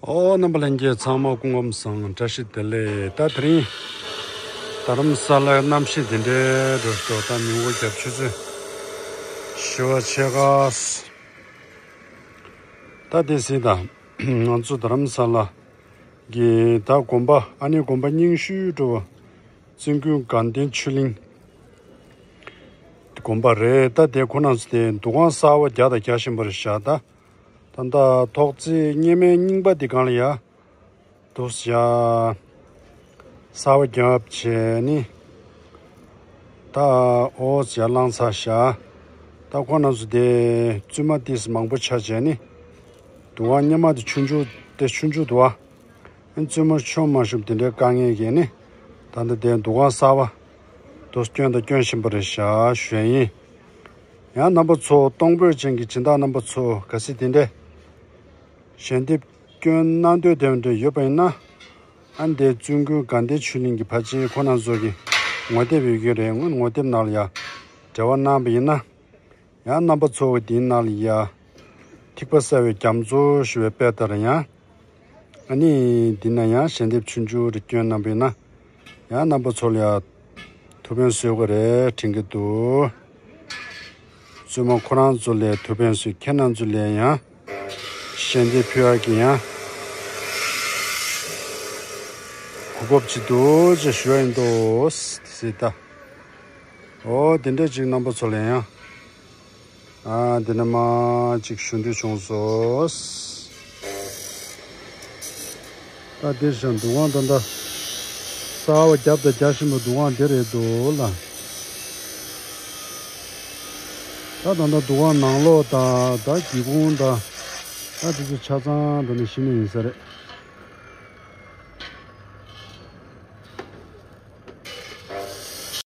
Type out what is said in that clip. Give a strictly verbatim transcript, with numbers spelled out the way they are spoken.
ཨོ། རྣམ་པ་ལྷན་རྒྱས་ཚང་མ་སྐུ་ཁམས་བཟང་། བཀྲ་ཤིས་བདེ་ལེགས། ད་དེ་རིང་རྡ་རམ་ས་ལའི་གནམ་གཤིས་འདི་འདྲའི་འགྲོ་འགྲོ། ད་ཉིན་གུང་རྒྱབ་ཆུ་ཚོད་བཞི་པ་ཕྱེད་ཀ། ད་དེ་སྲིད་ད་ང་ཚོ་རྡ་རམ་ས་ལ་གི་ད་དགོན་པ། ཨ་ནི་དགོན་པ་རྙིང་ཤོས་འགྲོ་བ། བཙུན་དགོན་དགའ་ལྡན་ཆོས་གླིང་དགོན་པ་རེད། ད་དེ་ཁོ་ན་ཚོ་དེ་འདུ་ཁང་གསར་པ་རྒྱག་དང་རྒྱག་བཞིན་པ་རེད་ཤག་ད་ད་ད་ཐོག་བརྩེགས་སྔོན་མའི་རྙིང་པ་འདི་སྒང་ལ་ཡ་འདུག་ཡ། གསར་པ་རྒྱབ་བྱས་ནི། ད་ཨོ་ཙི་ཡ་བླངས་ཚར་ཤག་ད་ཁོ་ན་ཚོ་དེ་བཙུན་མ་ཏིས་མང་པོ་ཆགས་བྱས་ནི། འདུ་ཁང་སྔོན་མ་དེ་ཆུང་ཆུང་། དེ་ཆུང་ཆུང་འདུག་ཨ། བཙུན་མ་ཆུང་མ་ཞུམ་དེ་འདྲའི་དཀའ་ངལ་གྱིས་ནི། ད་ལྟ་དེ་འདུ་ཁང་གསར་པ་དུ་སྐྱོན་དང་སྐྱོན་བཞིན་པ་རེད་ཤག་ཞུ་ཡ་ཡིན། ཡང་རྣམ་པ་ཚོ། གཏོང་ཕོད་ཅན་གྱི་སྦྱིན་བདག་རྣམ་པ་ཚོ། གལ་སྲིད་དེ་འདྲའི་ཞལ་འདེབས་སྐྱོན་གནང་འདོད་དེ་འདྲ་ཡོད་པ་ཡིན་ན། ཨ་ནི་དེ་བཙུན་དགོན་དགའ་ལྡན་ཆོས་གླིང་གི་ཕལ་ཆེར་ཁོ་ན་ཚོ་གི་ངོ་དེབ་ཡོད་ཀྱི་རེད། སྔོན་ངོ་དེབ་ནང་ལ་ཡ་འབྲེལ་བ་གནང་བ་ཡིན་ན། ཡང་རྣམ་པ་ཚོ་གི་དེའི་ནང་ལ་ཡ་ཐིགས་པ་གསལ་བའི་རྒྱ་མཚོ་ཞུ་བའི་དཔེ་ལྟར་ཡང་། ཨ་ནི་འདི་ན་ཡང་ཞལ་འདེབས་ཆུང་ཆུང་རེ་སྐྱོན་གནང་བ་ཡིན་ན། ཡང་རྣམ་པ་ཚོ་ལ་ཡ་ཐུགས་ཕན་གསོས་དགོས་རེད་དྲན་གྱི་འདུག་བཙུན་མ་ཁོ་རང་ཚོ་ལ་ཐུགས་ཕན་གསོས། ཁྱེད་རྣམ་ཚོ་ལ་ཡང་ཞལ་འདེབས་ཕུལ་ཡག་གི་ཡང་གོ་སྐབས་ཅིག་འདུག་ཅེས་ཞུ་ཡ་ཡིན་འདུག་ཟེར་ད། ཨོ། དེ་འདྲ་ཅིག་རྣམ་པ་ཚོ་ལ་ཡང་། ཨ། འདི་ནས་མར་ཅིག་ཞུ་འདོད་བྱུང་སོང་། ད་འདིར་བཞག་འདུ་ཁང་ད་ལྟ་གསར་པ་རྒྱབ་དང་རྒྱག་བཞིན་པ་འདུ་ཁང་འདི་རེད་འདུག་ལ། ད་ད་ལྟ་འདུ་ཁང་ནང་ལོགས་དང་ད་སྒེའུ་ཁུང་དང་ད་དེ་ཚོ་ཆ་ཚང་འགྲོ་ནས་ཤི་ནི་ཡིན་ས་རེད།